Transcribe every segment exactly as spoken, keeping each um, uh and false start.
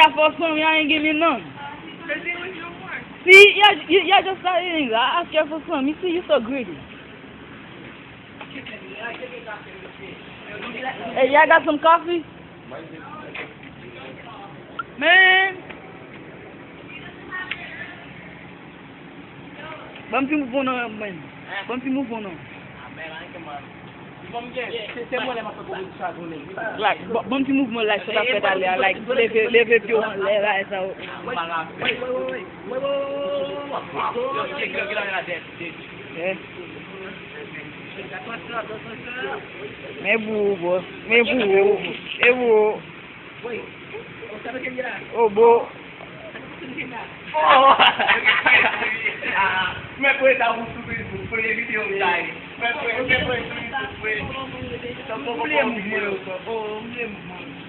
care for some, you ain't give me none. See, you're, you- you're just saying that. I ask care for some. You see, you're so greedy. Hey, y'all got some coffee? Man. Ban m ti mouvman non, man. Ban m ti mouvman non. Like, ba- ban m ti mouvman like sa fèt ale a, like, leve, leve pye w anlè la, e sa yo. Eh. Men pou ou, bro. Men pou ou. E pou ou. Oh, bro. Men pou eta pou sou Facebook, premye videyo m sa ye. Men pou, men pou sou Facebook, premye. Tankou konprann videyo. Oh, m bliye mouvman yo.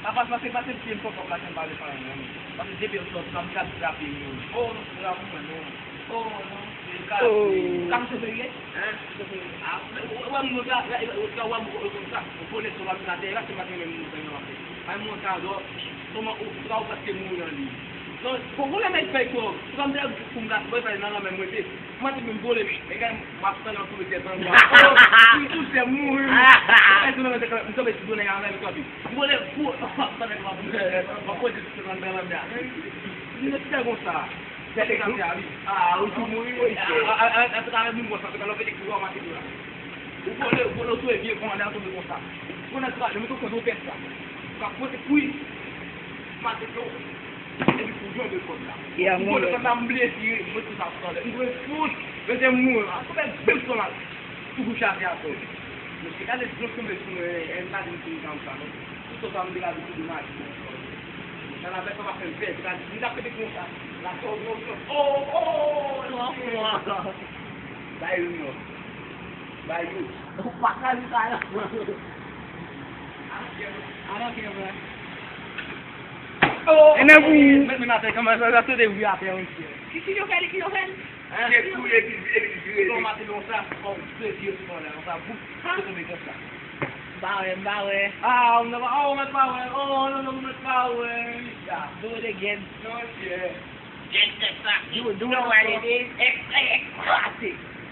Apa, pase, pase pye m fò, fò, pase m pale pa yon moun. Pase depi yon sòt, sa m ka trape yon. Oh, non, se la pou mwen, non. Oh, non, se ka. Oh. Sa m se serye? Hein? Se serye. Ah, men, ou wè moun yo ka, ou ka wè moun yo konn sa. Ou konnen se yon atè, la, se pa te menm moun yo, se yon atè. Ay, moun sa, dò, kòman ou, sa ou prèske mouri an li. Non, bon, bon, lè nèg fè twò. Se kòmsi pou m ka fè nan lanmè m rete. Mwen te vin vole, e kay m ap tann an tou lè tèt an bwa. Oh, m tou fè mouri. Mwen tou nan tèt, m tonbe sou do nèg avè m kanpe. M vole pou m ap tann nèg m ap mouri. M ap poze sou nan lanmè a. Li te fè konsa. Gade kanpe a, wi. Ah, ou tou mouri, wi. Ah, ah, ah, ah, ah, moun konsa, se pa lòt peyi ki ranmase tou la. Ou vole, ou vole, ou tou e vye kòmandè an tonbe konsa. Ou konnen sa, yo mete w konn yon pèt sa. Ou ka pote kwi. Mate tou. Epi pou jwenn de kòb la. Ou konnen sa m bliye tire, mwen tou sa pran. M dwe fout. Mwen te mouri. A, fè bèl son la. Tou bouch a fè atò. Mesye, gade dlo tonbe sou mwen, e m pa di m fin janm sa, non. Tout sa m te ka di, tout de mati, non. Nan la bèt, sa pa fè m pè, se pa di, m t ap pete konsa. La, sa, non, non. Oh, oh, oh, oh. Bay yo, non. Bay yo. Ou pa ka di sa, non. I don't care, bro. Oh, e nan pou ou. Mèt, mèt atè, kòman sa, sa, sa, de wi atè, wi. Ki, ki yo fè, ki yo fè? Hein? Gen kou epi, epi vire. Ton matelon sa, kòm se vye spò la, sa bout, se tonbe konsa. M pa wè, m pa wè. Ah, m nan pa, oh, mèt pa wè. Oh, non, non, mèt pa wè. Do it again. Non, yeah. Just like that. Do, do it again. Ex-, ex-, ex-,